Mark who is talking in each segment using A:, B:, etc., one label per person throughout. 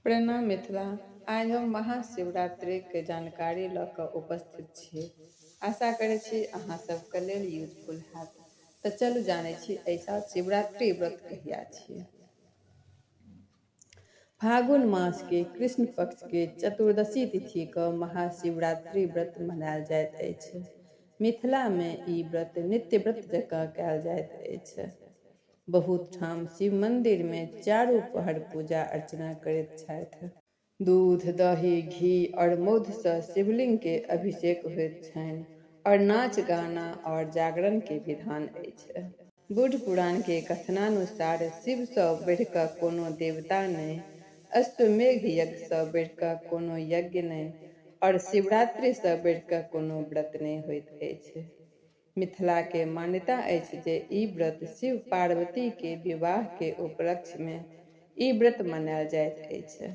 A: प्रणाम मिथिला। आइ हम महाशिवरात्रिके जानकारी लऽ कऽ उपस्थित छी। आशा करै छी अहाँ सबके लेल यूजफुल हैत। तऽ चलू जानै छी एहि साल शिवरात्रि व्रत कहिया छियै। फागुन मास के कृष्ण पक्ष के चतुर्दशी तिथि कऽ महाशिवरात्रि व्रत मनायल जाइत अछि। मिथिला मे ई व्रत नित्य व्रत जकाँ कयल जाइत अछि। बहुत ठाम शिव मंदिर मे चारू पहर पूजा अर्चना करैत छथि। दूध, दही, घी और मौध सँ शिवलिंग के अभिषेक होइत छनि और नाच गाना और जागरण के विधान अछि। बूढ़ पुरान के कथनानुसार शिव सँ बढ़ि कऽ कोनो देवता नहि, अश्वमेघ यज्ञ सँ बढ़ि कऽ कोनो यज्ञ नहि और शिवरात्रि सँ बढ़ि कऽ कोनो व्रत नहि होइत अछि। मिथिला के मान्यता अछि जे ई व्रत शिव पार्वती के विवाह के उपलक्ष्य मे ई व्रत मनायल जाइत अछि।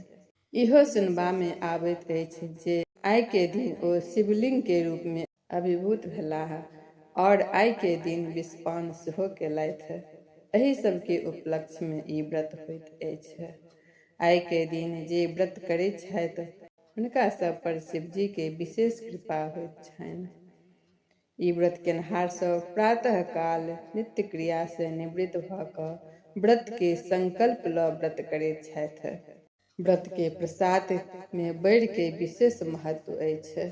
A: इहो सुनबा मे आबैत अछि जे आइ के दिन ओ शिवलिंग के रूप मे अभिभूत भेलाह आओर आइ के दिन विषपान सेहो केलथि। एहि सब के उपलक्ष्य मे ई व्रत होइत अछि। आइ के दिन जे व्रत करैत छथि हुनका सब पर शिवजी के विशेष कृपा होइत छनि। ई व्रत केनहार सब प्रातः काल नित्य क्रिया से निवृत्त भऽ कऽ व्रत के संकल्प लऽ व्रत करैत छथि। व्रत के प्रसाद मे बड़ि के विशेष महत्व अछि।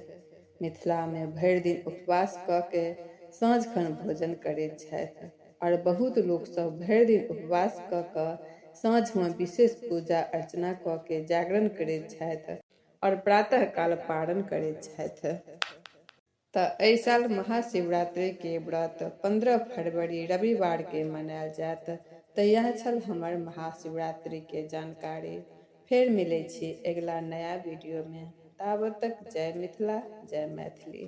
A: मिथिला मे भरि दिन उपवास कऽ के साँझ खन भोजन करैत छथि आओर बहुत लोक सब भरि दिन उपवास कऽ कऽ साँझ मे विशेष पूजा अर्चना कऽ के जागरण करैत छथि आओर प्रातः काल पारण करैत छथि। तऽ एहि साल महाशिवरात्रिके व्रत 15 फरवरी रविवारके मनायल जायत। तऽ इएह छल हमर महाशिवरात्रिके जानकारी। फेर मिलै छी अगिला नया वीडियोमे। ताबत तक जय मिथिला, जय मैथिली।